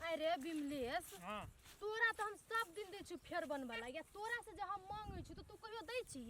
आइ रे बिमलेश। हाँ। तोरा तऽ हम सब दिन दै छी फेर बनबऽ लागी, आ तोरा से जे हम मांगै छी तऽ तू कहियो दै छी?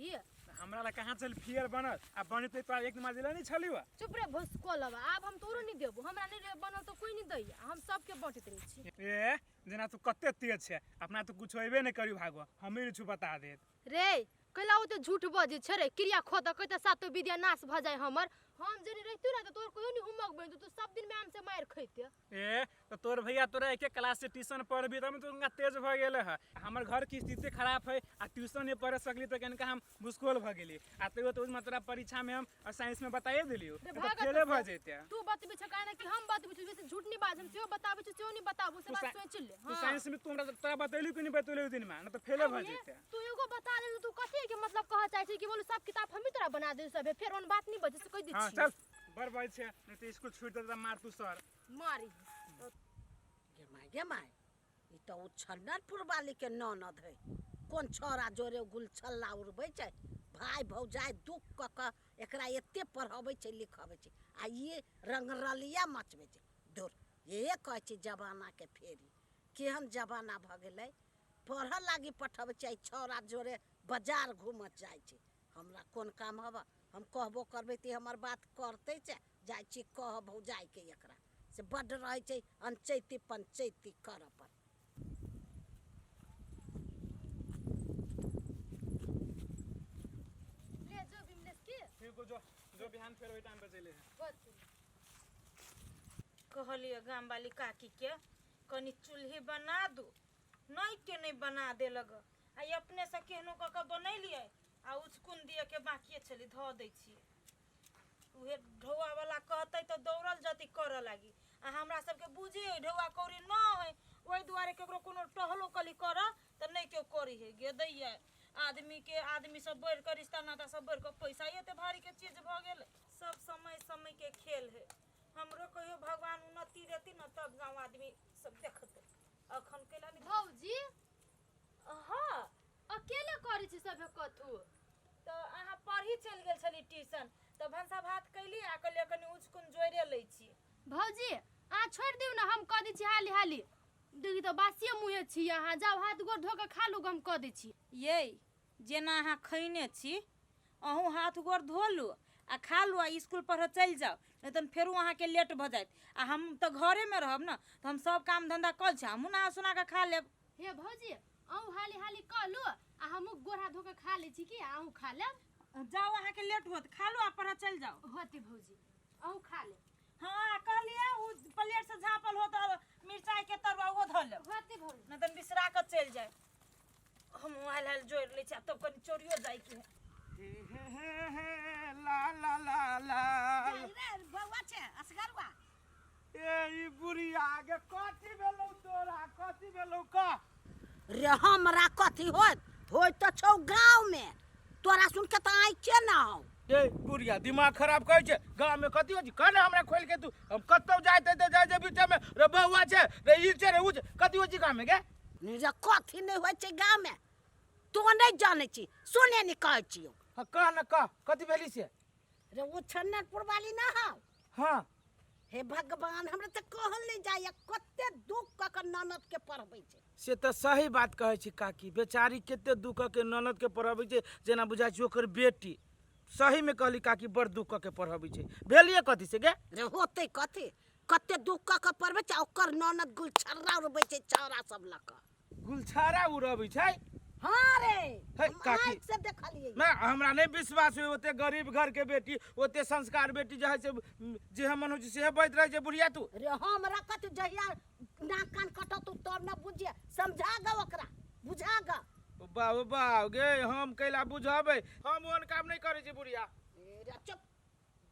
हमरा ला कहाँ चल फेर बनत, आ बनतै तोरा एक माजे नहीं छलियो। चुप रे भोसको लबा, आब हम तोरो नहीं देबो। हमरा नहीं रे बनल तऽ कोई नहीं दैया, हम सबके बाँटैत रहै छी। ए जेना तू कते तेज छै, अपना तू कुछ होइबे नहीं करी भागो, हमही छु बता देत। रे कैला ओते झूठ बजै छै रे? क्रिया खो दऽ कहते सातो विद्या नाश भऽ जाय हमर। हम जे नहीं रहितु ने तऽ तोर कहियो नहीं हुमक बनतौ, तू सब दिन मैम से मारि खैते। ए तो तोर भैया तोरा एके क्लास से ट्यूशन पढ़बी तब तो उनका तेज भऽ गेल है। हमर घर के स्थिति खराब है आ ट्यूशन नहीं पढ़ सकली तऽ कनिका हम भुसकोल भऽ गेली, आ तैयो तो उसमें तोरा परीक्षा में हम साइंस में बताइए दिलियो रे तो भागत फेले भऽ से। जैते। तू बतबै छै काहे कि हम बतबै छी, बेसी झूठ नहीं बाज, हम सेहो बताबै छी सेहो नहीं बताबू, से तू बात सोच ले। तू साइंस में तू हमरा तोरा बतैलू कि नहीं बतैलू दिन में, ना तो फेले भऽ अरे, जैते। तू एगो बता दे, तू कथी के मतलब कह चाहे छी कि बोलू सब किताब हमही तोरा बना दे सब, फेर ओन बात नहीं बजे से कहि दै हाँ छी। चल बड़ बज छै, नहीं तो स्कूल छूट देता मार तू सर मारी। गे माय गे माय, ई तऽ ओ छन्नरपुर वाली के ननद है, कोन छौड़ा जोरे गुलछल्ला उड़बै छै। भाय भौजाइ दुख कऽ कऽ एकरा एते पढ़बै छै लिखबै छै, आ ई रंगरलिया मचबै छै। धुर, इहे कहै छी जमानाके फेरी, केहन जमाना भऽ गेलै। पढ़ऽ लागी पठबै छै, ई छौड़ा जोरे बाजार घूमऽ जाइ छै। हमरा कोन काम हबऽ, हम कहबो करबै तऽ हमर बात करतै से? जाइ छी कह भौजाइके, एकरा से बड्ड रहै छै अनचैती पंचैती करऽ पर। ले जो बिमलेश की ठीक हो, जो जो बिहान फेर ओहि टाइम पर चले। कहलियै गामवाली काकीके कनि चूल्ही बना दू, नहि के नहि बना देलक, आ ई अपनेसँ केहनो कऽ कऽ बनेलियै आ उचकुन दियके बाकिए छलै, धऽ दै छियै। उहे ढौआवला कहतै तऽ दौड़ल जती करऽ लागी, आ हमरा सबके बुझे हइ ढौआ कौड़ी न हइ, ओहि दुआरे केकरो कोनो टहलो कली करऽ तऽ नहि केओ करी हइ। गेदैया आदमीके आदमी सब बढ़ि कऽ रिश्ता नाता सब बढ़ि कऽ पैसा एते भारीके चीज भऽ गेलै। सब समय समयके खेल हइ। हमरो कहियो भगवान उन्नति देती ने तब गाँव आदमी सब देखतै, अखन कैला नहि। भौजी। हँ। अकेले करै छी सब कथू? तऽ अहाँ पढ़ी चलि गेल छली ट्यूशन, तऽ भनसा भात कैली आ कहलियै कनि उचकुन जोड़े लै छी। भौजी अहाँ छोड़ि दियौ ने, हम कऽ दै छी हाली हाली। देखी तऽ बासिए मुँहे छी अहाँ, जाउ हाथ गोर धो कऽ खा लू, हम कऽ दै छी। यै जेना अहाँ खैने छी, अहूँ हाथ गोर धो लू आ खा लू आ इसकुल पढ़ऽ चलि जाउ, नहि तऽ फेरो अहाँके लेट भऽ जायत, आ हम तऽ घरेमे रहब ने तऽ हम सब काम धन्धा कऽ लै छी, हमहूँ नहा सोना कऽ खा लेब। हे भौजी अहूँ हाली हाली कऽ लू आ हमहूँ गोर हाथ धो कऽ खा लै छी कि अहूँ खा लेब। जाउ अहाँके लेट होत, खा लू आ पढ़ऽ चलि जाउ। होतै भौजी अहूँ खा लेब। हाँ कहलियै ओ प्लेट से झाँपल होत और मिरचाई के तरुआ ओहो धऽ लेब। होतै भौजी। नहि तऽ बिसरा कऽ चलि जाय। हम हाल हाल जोड़ि लै छी आ तब कनि चोरियो जाइके है। हे हे हे हे ला ला ला ला। रे बौआ छै असगरुआ। ए ई बुढ़िया गे कथी भेलौ तोरा, कथी भेलौ कह? रे हमरा कथी होत, होय तऽ छौ गाँव में, तोरा सुन के तऽ आँखिए ना हौ। ए बुढ़िया दिमाग खराब कहै छै, गाँव में कथी होइ छै कह ने हमरा खोलि के तू। हम कतौ जाइत हेतै जाइ छै बीचे में रे बौआ छै रे ई छै रे ऊ छै, कथी होइ छै गाँव में गे? रे कथी नहि होइ छै गाँव में तो नहि जानै छी, सुने नहि कहै छियौ। हाँ कह न कह कथी भेली से? रे ओ छन्नरपुर वाली ना हौ? हाँ। हे भगवान हमरा तऽ कहल नहि जाइए कते दुख कऽ कऽ ननद के पढ़बै छै। से तऽ सही बात कहै छी काकी, बेचारी कते दुख कऽ के ननद के पढ़बै छै, जेना बुझाइ छै ओकर बेटी। सही में कहली काकी, बड़ दुख कऽ के पढ़बै छै। भेलिए कथी से गे? रे होतै कथी, कते दुख कऽ कऽ पढ़बै छै आ ओकर ननद गुलछर्रा उड़बै छै छौड़ा सब लऽ कऽ। गुलछारा उड़बै छै? हाँ रे, हे, हम काकी। आँखि से देखलियै। ना हमरा नहीं विश्वास होय, ओते गरीब घर के बेटी, ओते संस्कार बेटी जे है से जे हम मन होइ छै सेहे बजैत रहै छै बुढ़िया तू। रे हमरा कथी, जहिया नाक कान कटत तब न बुझिए, समझा ग ओकरा, बुझा ग। बाबू बाबू गे हम कैला बुझबै, हम ओहन काम नहीं करै छी बुढ़िया। ए रे चुप,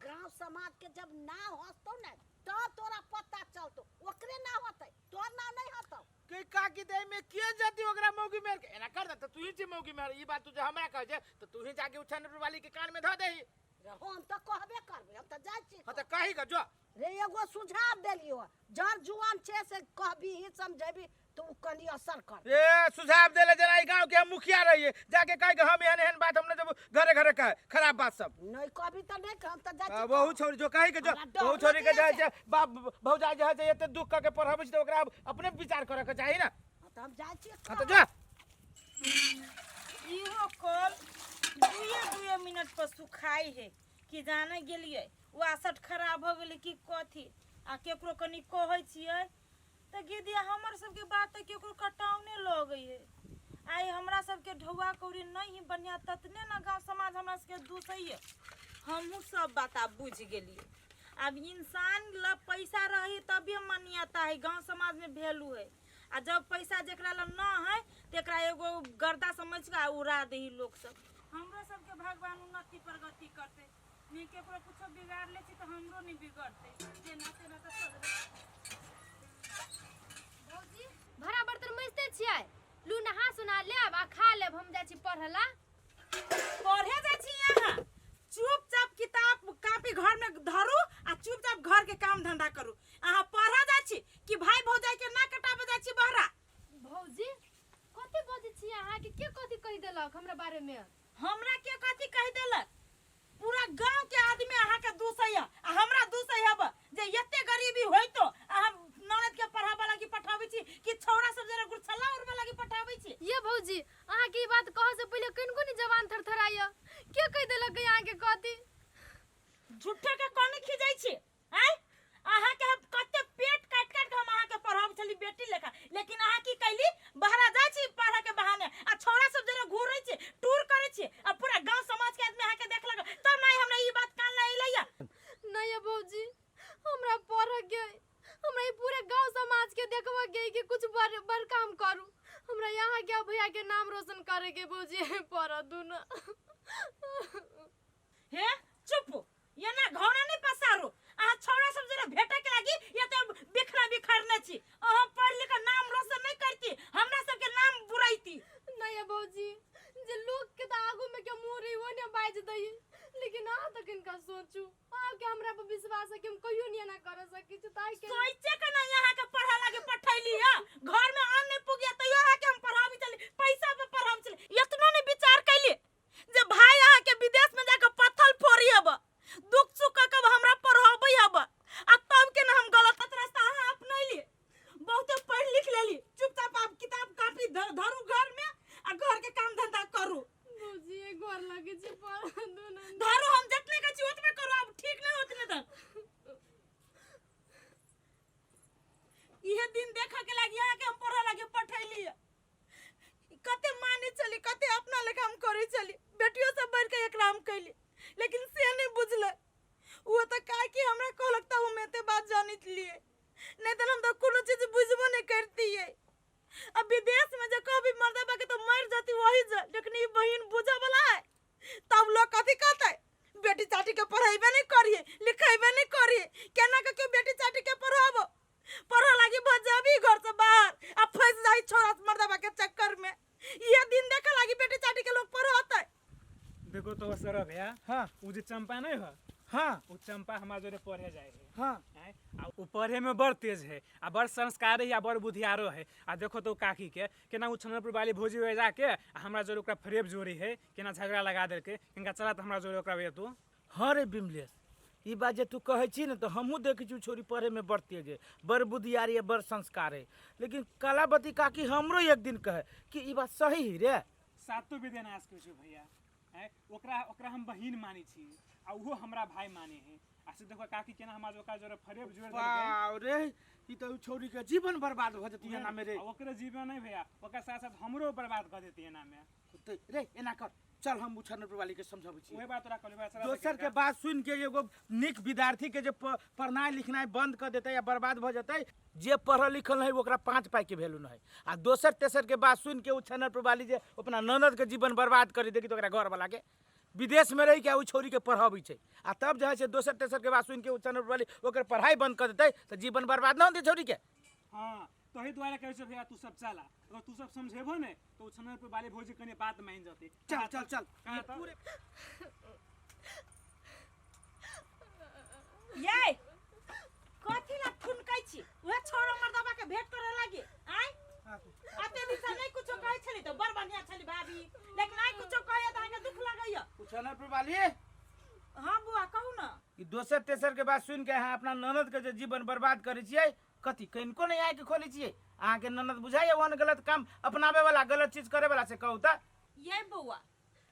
गांव समाज के जब नाव हंसतौ ने तब तोरा पता चलतौ, ओकरे नाव होतै तोर नाव नहीं होतौ। के काकी दे में के जति ओकरा मौगी मेर के एना कर दे त तू ही छी मौगी मेर, ई बात तू जे हमरा कह जे त तू ही जाके उछन वाली के कान में ध देही। रे हम त कहबे करबे, हम त जाइ छी। हां त कही ग जो। रे एगो सुझाव देलियो, जर जुआन छे से कहबी ही समझेबी तऽ ओ कनि असर कर। ए सुझाव देले जेना ई गांव के हम मुखिया रहिए, जाके कह के हम एहन एहन बात हम नहीं देबो घरे घरे कहे खराब बात सब। नहीं कभी तऽ नहीं हम तऽ जाइ छी। वहु छोरी जो कहे के जो हमरा डर वहु छोरी के लगैया जाइ छै बाप भौजाई जे है से एते दुख कऽ के पढ़ाबै छै तऽ ओकरा अब अपने विचार करऽ के चाही ना। हाँ, तऽ हम जाइ छी। हाँ तऽ जा। इहो कल दुए दुए मिनट पर सुखाई है कि जाने गेलियै ओ आसट खराब हो गेलै कि कथी। आ केकरो कनि कहै छियै तऽ गिदिया हमर सबके बात तऽ केकरो कटाउने लगै है। आइ हमरा सबके ढौआ कौड़ी नहीं ही बढ़िया ततने ना गाँव समाज हमरा सबके दूसैये। हमहूँ सब बात आब बुझि गेलियै। आब इंसान लग पैसा रही तबे मान्यता है, गाँव समाज में वैल्यू है। आ जब पैसा जेकरा लग न है तेकरा एगो गर्दा समझ के उड़ा दही लोग सब। हमरो सबके भगवान उन्नति प्रगति करते, नहीं केकरो कुछो बिगाड़ ले छी तऽ हमरो नहीं बिगड़ते। जेना तेना तऽ चलबै। भौजी भरा बर्तन मजते छियै, लू नहा सुना लेब आ खा लेब, हम जाइ छी पढ़ला। पढ़े जाइ छी अहाँ? चुपचाप किताब कॉपी घर में धरू आ चुपचाप घर के काम धंधा करू। अहाँ पढ़ा जाइ छी कि भाई भौजाई के ना कटाबे जाइ छी बहरा? भौजी कथी बजै छी अहाँ के? के कथी कहि देलक हमरा बारे में? हमरा के कथी कहि देलक? पूरा गांव के आदमी अहाँ के दूसैया आ हमरा दूसै हब जे एते गरीबी होइतो आ हम ननद के पढ़ाबे लागी पठाबै छी कि छौड़ा सब जरा गुरछल्ला उड़बे लागी पठाबै छी। ये भौजी अहाँ के ई बात कहऽ से पहिले कनिको नि जवान थरथराइया, के कहि देलक अहाँ के कथी? झूठे के कोनी खिजै छी आँय? अहाँ के हम कते पेट काटि काटि के हम अहाँ के पढ़ाबै छली बेटी लेखा, लेकिन अहाँ की कैली? बहरा जाइ छी पढ़े के बहाने आ छौड़ा सब जरा घूरै छी टूर करै छी आ पूरा गांव समाज के आदमी अहाँ के देखलक तब नहीं हमरा ई बात कान ला अइलैया। नहीं ये भौजी हमरा पढ़ के, हमरा ई पूरे गांव समाज के देखबऽ के कि कुछ बड़ बड़ काम करू, हमरा यहाँ के भैया के नाम रोशन करे के भौजी पढ़ दू ना। हे चुप, ये ना घौना नहीं पसारू। अहाँ छौड़ा सब जरा भेटे के लागी ये तो बिखरा बिखरने छी। अहाँ पढ़ लिख के नाम रोशन नहीं करती, हमरा सबके नाम बुराइती। नहीं ये भौजी जे लोग के तो आगू में के मुँह रही वो ने बाज दही, लेकिन अहाँ तो किनका सोचू, अहाँ के हमरा पर विश्वास है कि हम कहियो नहीं एना कर सकी छी, ताहि के सोचे के नहीं अहाँ के पढ़ा लागे पठैली है। घर में अन्न नहीं पुगिया तैयो अहाँ के हम पढ़ाबी चली, पैसा पे पढ़ाबी चली। इतना नहीं विचार कैली जे भाई अहाँ के विदेश में जाके पत्थर फोड़ी हब, दुख सुख कऽ के हमरा पढ़ाबै हब, आ तब के ना हम गलत रास्ता अहाँ अपनैली। बहुते पढ़ लिख लेली, चुपचाप आप किताब कॉपी धरू घर में आ घर के काम धंधा करू। भौजी एक घर लगे छी पढ़ दू ना। धरू, हम जितने के छी उतने करू, अब ठीक नहीं होत नहीं तक। इहे दिन देखा के लागी अहाँ के हम पढ़ा लागे पठैली। कते माने चली, कते अपना लेखा हम करे चली, बेटियों सब बढ़ के एकरा हम कैली, लेकिन से नहीं बुझल। वो तो का कि हमरा कहलक त हम एते बात जानित लिए, नहीं तो हम तो कोनो चीज बुझबो नहीं करती है। अब विदेश में जो कभी मर्दा बाके तो मर जाती वही जा, लेकिन ये बहन बुझा वाला है तब लोग कथी कहते, बेटी चाटी के पढ़ेबे नहीं करिए, लिखेबे नहीं करिए, केना के क्यों बेटी चाटी के पढ़ाबो? पढ़ा लागी भजाबी घर से बाहर आ फंस जाई छोरा मर्दबा के चक्कर में। ये दिन देखे लागी बेटी चाटी के लोग पढ़ाते। देखो तो सर भैया, हाँ उ जे चंपा नहीं है, हाँ उ चंपा हमारा जोरे पढ़े जाए है। हाँ आँय, आ उ पढ़े में बड़ तेज है आ बड़ संस्कार है आ बड़ बुधियारो है। आ देखो तो काकी के केना उ छनरपुर वाली भौजी हो जाके आ हमरा जोरे ओकरा फरेब जोड़ी है, केना झगड़ा लगा देलके, किनका चला तो हमरा जोरे ओकरा वे तू। हाँ रे बिमलेश, ई बात जे तू कहै छी ने तऽ हमहूँ देखै छी छोरी पढ़े में बड़ तेज है, बड़ बुधियारी है, बड़ संस्कार है, लेकिन कलावती काकी हमरो एक दिन कहे कि ई बात सही है रे। सातो विद्यानाश के छौ भैया, आँय, ओकरा ओकरा हम बहिन मानै छी आ उहो हमरा भाई माने है। आ से देखो काकी केना हमरा ओकरा जोरे फरेब जोड़ देलकै। बाप रे, ई तऽ छोरी के जीवन बर्बाद भऽ जेतै एना में रे। आ ओकरे जीवन नहीं भैया, ओकरा साथ साथ हमरो बर्बाद कऽ देतै एना में। तऽ रे एना कर, चल हम उछनपुर वाली के समझाबै छी। उहे बात तोरा कहलियौ, चला दोसर के बात सुन के एगो नीक विद्यार्थी के जे पढ़नाइ लिखनाइ बंद कऽ देतै या बर्बाद भऽ जेतै, जे पढ़ल लिखल है ओकरा 5 पाई के वैल्यू नहीं है। आ दोसर तेसर के बात सुन के उछनपुर वाली जे अपना ननद के जीवन बर्बाद करी देखी तो ओकरा घर वाला के विदेश में रहि के ओ छोरी के पढ़ाबै छै, आ तब जे है से दोसर तेसर के बात सुन के उछनपुर वाली ओकर पढ़ाई बंद कऽ देतै तऽ जीवन बर्बाद न होतै छोरी के। हाँ तही दुआरे कहै छौ भैया तू सब चला, अगर तू सब समझेबो ने तो उछनपुर वाली भौजी कने बात मान जतै। चल चल चल। कहाँ तऽ? पूरे ये कथी ला ठुनकै छी? उहे छोरा मर्दबा के भेंट करे लागी आय? दोसर तेसर के बात सुनि के अहाँ अपना ननद के जे जीवन बर्बाद करै छियै, कथी कनिको नहि आँखि खोलै छियै? अहाँके ननद बुझाइए ओहन गलत काम अपनाबै वाला, गलत चीज करे वाला, से कहू तऽ। ये बौआ,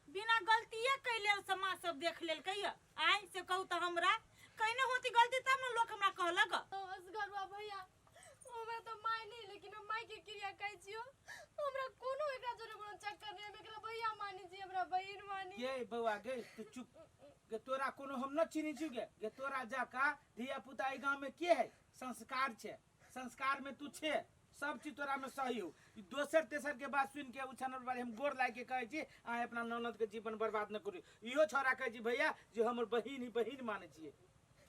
बिना गलतिये कैले समाज सब देख लेलकै ये। आइ से कहू तऽ हमरा कहिने होती गलती तब ने लोक हमरा कहलक। असगरुआ भैया, हमरा तऽ माय नहि, लेकिन हम माय के क्रिया कहै छियौ, हमरा कोनो एकरा जोरे कोनो चक्कर नहि, हम एकरा भैया मानै छी, हमरा बहिन मानी। ये बौआ गे, तू चुप गे, तोरा कोनो हम न चिन्है छियौ गे। गे तोरा जका धिया पुता एहि गाँव में के है? संस्कार छै, संस्कार में तू छे, सब चीज तोरा में सही हो। ई दोसर तेसर के बात सुन के उछानल बारे हम गोर लाग के कहै छी, अहाँ अपना ननद के जीवन बर्बाद न करू। इहो छौड़ा कहै छी भैया जे हमर बहिन ही बहिन मानै छियै।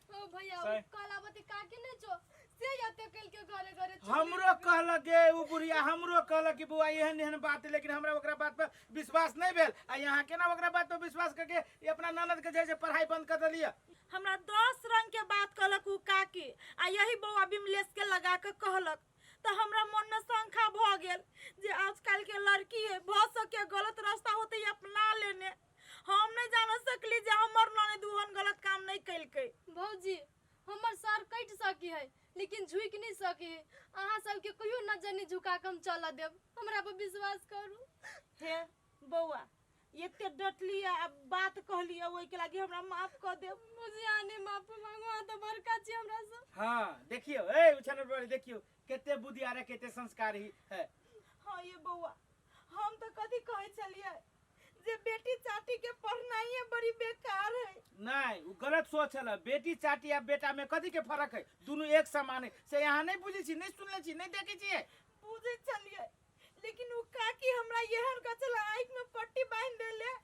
ओ भैया, सही। कलावती काकी नहि छौ से एते कल के घरे घरे चुगली। हमरो कहलक गे उ बुढ़िया, हमरो कहलक कि बौआ एहन एहन बात, लेकिन हमरा ओकरा बात पर विश्वास नहीं भेल। आ यहाँ केना ओकरा बात पर विश्वास करके ई अपना ननद के जे छै पढ़ाई बंद कर देलियै? हमरा 10 रंग के बात कहलक उ काकी, आ यही बौआ विमलेश के लगा के कहलक, तऽ हमरा मन में शंका भऽ गेल जे आजकल के लड़की है, भऽ सके गलत रास्ता होते अपना लेने। हम नहीं जान सकली जे हमर ननद ओहन गलत काम नहीं केलकै। भौजी, हमर सर कटि सकी है लेकिन झुकि नहीं सकी है। अहाँ सबके कहियो नजर नहीं झुका के हम चलऽ देब, हमरा पर विश्वास करू। हे बौआ, एते डटली आ बात कहली, ओहिके लागी हमरा माफ कऽ देब। मुझे आने माफ मांगो, अहाँ तऽ बड़का छी हमरा से। हाँ देखियो, ए उछानल बारे देखियो कते बुद्धि आ रहा, कते संस्कार ही है। हाँ ये बौआ, हम तऽ कथी कहै छलियै जे बेटी चाटी के पढ़नाइए बड़ी बेकार है। नहीं, वो गलत सोच है। बेटी चाटी आ बेटा में कथी के फर्क है? दोनों एक समान है, से यहाँ नहीं बुझे छी, नहीं सुनले छी, नहीं देखे छी। बुझे छलियै, लेकिन उ काकी हमरा एहन कह छला आँखि में पट्टी बान्हि देले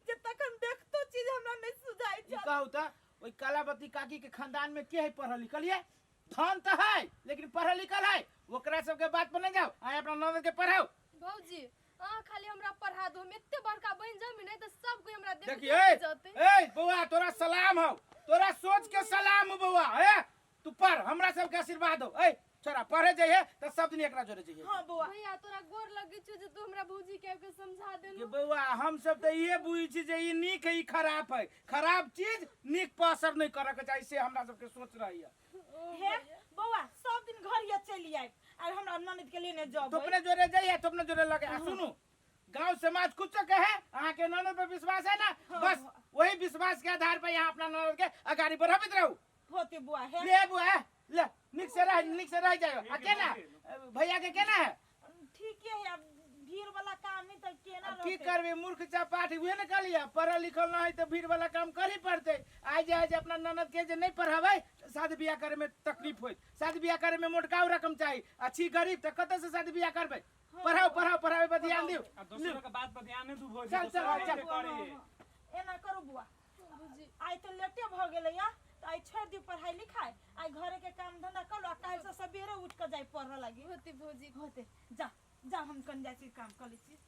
जे तखन देखतो चीज हमरा नहीं सुझाइ ई छल। कहू तऽ ओहि कलावती काकी के खानदान में के है पढ़ल लिखल? ये धन तऽ है लेकिन पढ़ल लिखल है? ओकरा सबके बात पर नहीं जाओ, आइ अपना ननद के पढ़ाओ। भौजी, अहाँ खाली हमरा पढ़ा दो, हम एते बड़का बनि जाम नहीं तऽ सब कोई हमरा देख देखिए, ए, जतै। ए बौआ, तोरा सलाम हो, तोरा सोच के सलाम हो बौआ। ए तू पढ़, हमरा सबके आशीर्वाद हो। ए छोरा पढ़े जइहे तऽ सब दिन एकरा जोड़े जइहे। हाँ बौआ। भैया, तोरा गोर लगै छौ जे तू हमरा भौजी के आबि के समझा के देलू। बौआ, हम सब तऽ इहे बुझै छी जे ई नीक है ई खराब है, खराब चीज नीक पर असर नहीं करे के चाही, से हमरा सबके सोच रहैया। ओ हे भैया। बौआ, सब दिन घर ये चलि आयब आ हमरा ननद के लेने तो जब अपने जोड़े जाइए तो अपने जोड़े लगे। आ सुनू, गांव समाज कुछ कहे, अहाँ के ननद पर विश्वास है ना? हाँ, बस हाँ। वही विश्वास के आधार पर यहाँ अपना ननद के अगाड़ी बढ़ाबैत रहू। होते बुआ। हे ले बुआ, ले निक से रह, निक से रह जाओ। आ केना भैया के केना है? ठीक है, अब भीड़ वाला काम नहीं तो केना अब की रहतै? करबे मूर्ख चपाटी, उहे ने कहलियै पढ़ल लिखल न है तऽ भीड़ वाला काम करही पड़तै। आइ जे है जे अपना ननद के जे नहीं पढ़ाबै, शादी बियाह करे में तकलीफ होइत, शादी बियाह करे में मोटकाउ रकम चाही, आ छी गरीब तऽ कतऽ से शादी बियाह करबै? पढ़ाओ पढ़ाओ, पढ़ावे पर ध्यान दियौ। आ दोसरो के बात पर ध्यान नहीं दू भौजी। चल, चल, दोसरो चल। के करी। एना करू बुआ, भौजी, आइ तऽ लेटे भऽ गेलै या तऽ आइ छोड़ि दियौ पढ़ाई लिखाई, आइ घरे के काम धंधा कर लो, आ काल्हि से सबेरे उठ कऽ जाय पढ़ऽ लागी। होते भौजी। होते, जा जा, हम कन जाइ छी, काम कऽ लै छी।